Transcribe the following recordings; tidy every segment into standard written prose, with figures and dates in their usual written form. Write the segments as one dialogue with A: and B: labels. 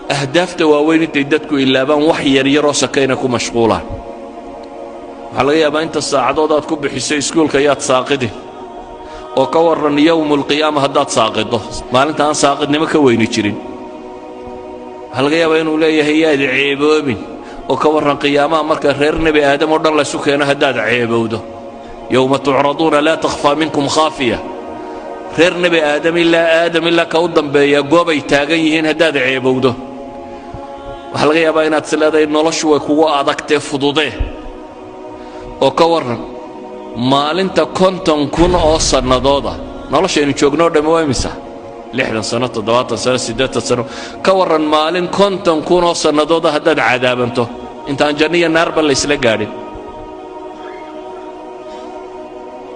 A: Ahdaafta waaweyn intay dadku ilaabaan, wax yaryaroo sakayna ku mashquulaan. Waxaa laga yaabaa inta saacadood aad ku bixiso iskuulka yaad saaqidin, oo ka warran yowmulqiyaama haddaad saaqido, maalinta aan saaqidnimo ka weyni jirin. Waxaa laga yaabaa inuu leeyahay yaad ceeboobin, oo ka warran qiyaamaha marka reer Nebi Aadam oo dhan laysu keeno haddaad ceebowdo? Yowma tucraduuna laa takhfaa minkum khaafiya. Reer Nebi Aadam, ilaa Aadam ilaa ka u dambeeya, goobay taagan yihiin haddaad ceebowdo. Waxaa laga yaabaa inaad is leedahay noloshu way kugu adagtee, fududee, oo ka warran maalinta 50,000 oo sannadooda? Noloshaynu joognoo dhammi waa imisa? 60 sano, 70 sano, 80 sano. Ka warran maalin 50,000 oo sannadooda haddaad cadaabanto, intaan janno iyo naarba laysla gaadhin?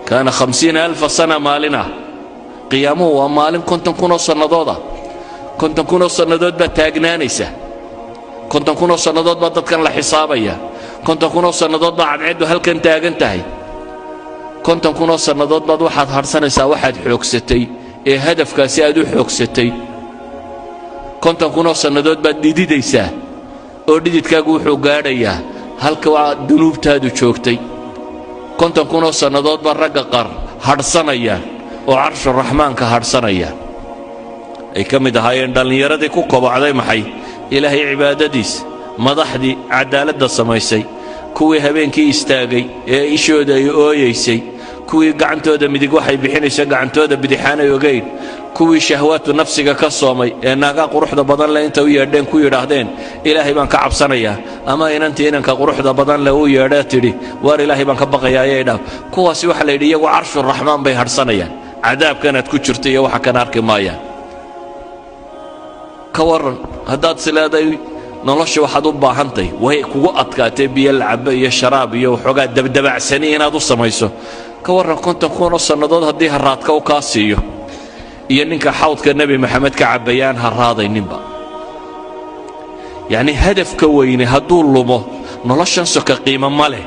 A: Kaana 50,000 sana maalin ah. Qiyaamuhu waa maalin 50,000 oo sannadooda. 50,000 oo sannadood baad taagnaanaysa, 50,000 oo sannadood baa dadkan la xisaabaya, 50,000 oo sannadood baa cadceeddu halkan taagan tahay. 50,000 oo sannadood baad waxaad hadhsanaysaa waxaad xoogsatay ee hadafkaasi aad u xoogsatay. 50,000 oo sannadood baad dhididaysaa, oo dhididkaagu wuxuu gaadhayaa halka dunuubtaadu joogtay. 50,000 oo sannadood baa ragga qaar hadhsanayaan oo carshuraxmaanka hadhsanayaan. Ay ka mid ahaayeen dhallinyaradii ku kobocday maxay? Ilaahay cibaadadiis, madaxdii caddaaladda samaysay, kuwii habeenkii istaagay ee ishooda ay ooyaysay, kuwii gacantooda midig waxay bixinayso gacantooda bidixaanay ogayn, kuwii shahwaatu nafsiga ka soomay ee naagaa quruxda badan leh inta u yeedheen ku yidhaahdeen, "Ilaahay baan ka cabsanayaa," ama inantii inanka quruxda badan leh u yeedhee tidhi, "Waar, Ilaahay baan ka baqayaa," ayay dhaaf. Kuwaasi waxaa la yidhi iyagu carshuraxmaan bay hadhsanayaan, cadaabkanaad ku jirta iyo waxa kan arki maayaan. Ka warran haddaad is leedahay nolosha waxaad u baahantahy, way kugu adkaatee, biyo lacabo iyo sharaab iyo waxoogaa dabdabacsani inaad u samayso? Ka warran 50,000 oo sannadood haddii haraadka u kaa siiyo, iyo ninka xawdka Nebi Maxamed ka cabbaya aan harraadayninba? Yacnii hadafka weyne hadduu lumo, noloshan soka qiimo ma leh.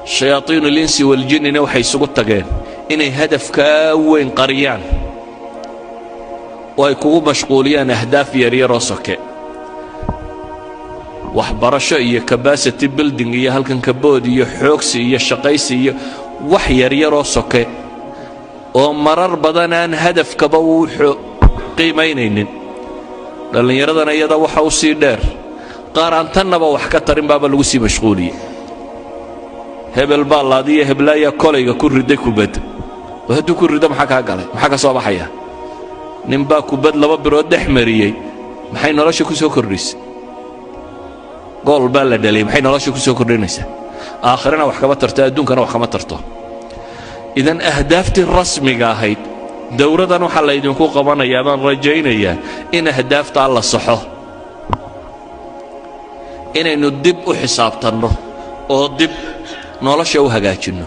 A: Shayaaiinu linsi waljinnina waxay isugu tageen inay hadafkaa weyn qariyaan oo ay kugu mashquuliyaan ahdaaf yaryaroo soke, waxbarasho iyo capacity building iyo halkan kabood iyo xoogsi iyo shaqaysi iyo wax yaryaroo soke oo marar badan aan hadafkaba uu qiimaynaynin. Dhallinyaradana iyada waxa u sii dheer, qaar aan tannaba wax ka tarin baaba lagu sii mashquuliyey. Hebel baa laadiyo, heblaayaa kolayga ku riday kubad, oo hadduu ku rido maxaa kaa galay? Maxaa ka soo baxaya? Ninbaa kubad laba birood dhex mariyey, maxay nolosha ku soo kordhisay? Gool baa la dhaliyay, maxay nolosha ku soo kordhinaysaa? Aakhirana wax kama tarto, adduunkana wax kama tarto. Idan ahdaaftii rasmiga ahayd, dowradan waxaa laydinku qabanayaa, baan rajaynayaa, in ahdaaftaa la saxo, inaynu dib u xisaabtanno oo dib nolosha u hagaajinno,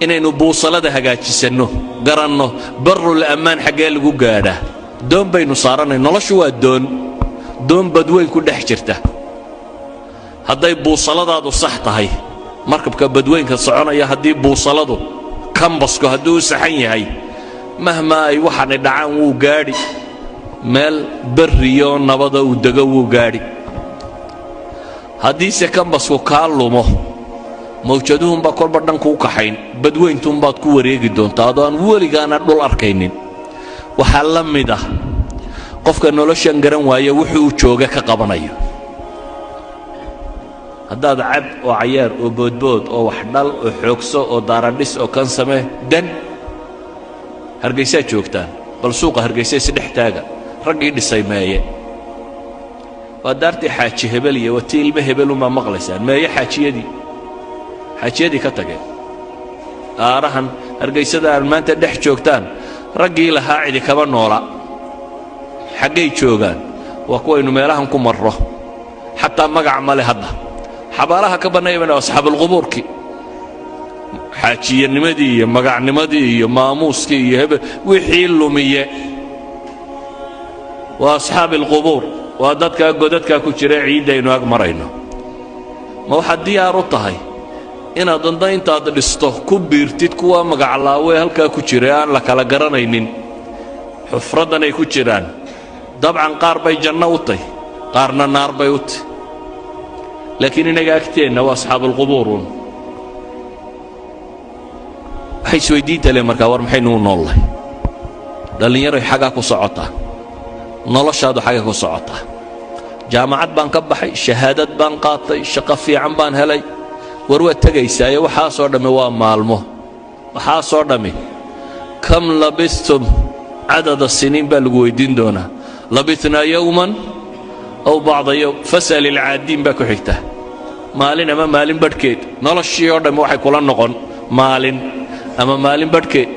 A: inaynu buusalada hagaajisanno, garanno barul ammaan xaggee lagu gaadhaa. Doon baynu saarannay, noloshu waa doon, doon badweyn ku dhex jirta. Hadday buusaladaadu sax tahay, markabka badweynka soconaya haddii buusaladu, kambasku hadduu u saxan yahay, mahmaa ay waxaanay dhacaan, wuu gaadhi meel berriyoo nabada uu dego, wuu gaadhi. Haddiise kambasku kaa lumo, mawjaduhunbaa kolba dhan kuu kaxayn, badweyntuunbaad ku wareegi doontaa adoo aan weligaana dhul arkaynin. Waxaa la mid ah qofka noloshan garan waaya wuxuu jooga ka qabanayo. Haddaad cab oo cayaar oo boodbood oo wax dhal oo xoogso oo daaradhis oo kan samee, dan Hargaysaad joogtaan, bal suuqa Hargaysa isdhex taaga. Raggii dhisay meeye? Waa daartii Xaaji Hebel iyo waa tii ilmo hebelunbaa maqlaysaan. Meeye xaajiyadii? Xaajiyadii ka tageen. Aarahan Hargaysada aan maanta dhex joogtaan, raggii lahaa cidi kama noola. Xaggay joogaan? Waa kuwaynu meelahan ku marro, xataa magac ma le. Hadda xabaalaha ka bannayaban asxaabulqubuurkii, xaajiyanimadii iyo magacnimadii iyo maamuuskii iyo hebel wixii lumiye waa asxaabi alqubuur, waa dadkaa godadkaa ku jira ciiddaynu ag marayno. Ma waxaad diyaar u tahay inaad danda intaad dhisto ku biirtid kuwa magaclaawe halkaa ku jira aan la kala garanaynin? Xufraddan ay ku jiraan, dabcan qaar bay janno u tay, qaarna naar bay u tay, laakiin innaga agteenna waa asxaabulqubuuruun. Waxay isweydiinta le markaa: war, maxaynu u noollahay? Dhallinyaroy, xagaa ku socotaa noloshaadu? Xagga ku socotaa? Jaamacad baan ka baxay, shahaadad baan qaatay, shaqo fiican baan helay. War, waad tegaysaaye. Waxaasoo dhammi waa maalmo, waxaasoo dhammi. كم لبثتم عدد سنين baa lagu weyddiin doonaa. لبثنا يوما أو بعض يوم فاسأل العادين baa ku xigta. Maalin ama maalin badhkeed. Noloshii oo dhammi waxay kula noqon maalin ama maalin badhkeed.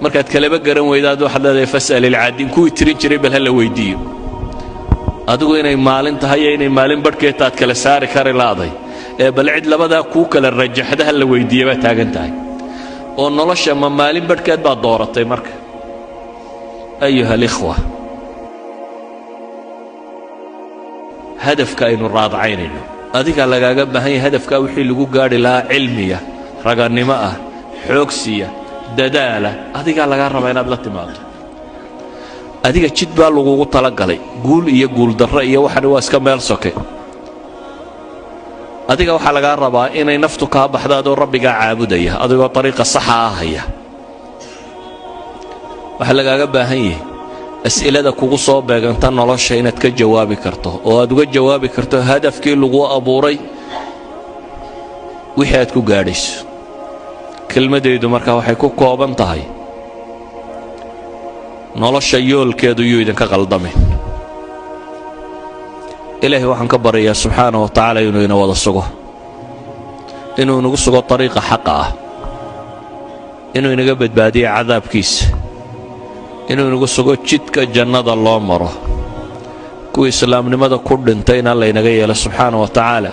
A: Markaad kaleba garan weydaad, waxaad leedahay: فاسأل العادين, kuwii tirin jiray bal ha la weyddiiyo. Adigu inay maalin tahay iyo inay maalin badhkeed taad kala saari kari la'day, ee bal cid labadaa kuu kala rajaxda ha la weyddiiya baa taagan tahay. Oo nolosha ma maalin badhkeed baad dooratay? Marka, أيها الإخوة, hadafka aynu raadacaynayno, adiga lagaaga baahan yahay hadafkaa wixii lagu gaadhi lahaa, cilmiya, ragannimo ah, xoogsiya, dadaala, adigaa lagaa rabaa inaad la timaado. Adiga jid baa lagugu talagalay. Guul iyo guuldarro iyo waxani waa iska meel soke. Adiga waxaa lagaa rabaa inay naftu kaa baxdo adoo Rabbigaa caabudaya, adigoo ariiqa saxa ah haya. Waxaa lagaaga baahan yahay as'ilada kugu soo beeganta nolosha inaad ka jawaabi karto, oo aad uga jawaabi karto hadafkii lagu abuuray wixii aad ku gaadhayso. Kelmadaydu marka waxay ku kooban tahay: nolosha yoolkeedu yuu idinka qaldamin. Ilaahay waxaan ka baryayaa subxaana wa tacaala inuu ina wada sugo, inuu inagu sugo ariiqa xaqa ah, inuu inaga badbaadiyo cadaabkiisa, inuu inagu sugo jidka jannada loo maro, kuwii islaamnimada ku dhintayna laynaga yeelo subxaana wa tacaala.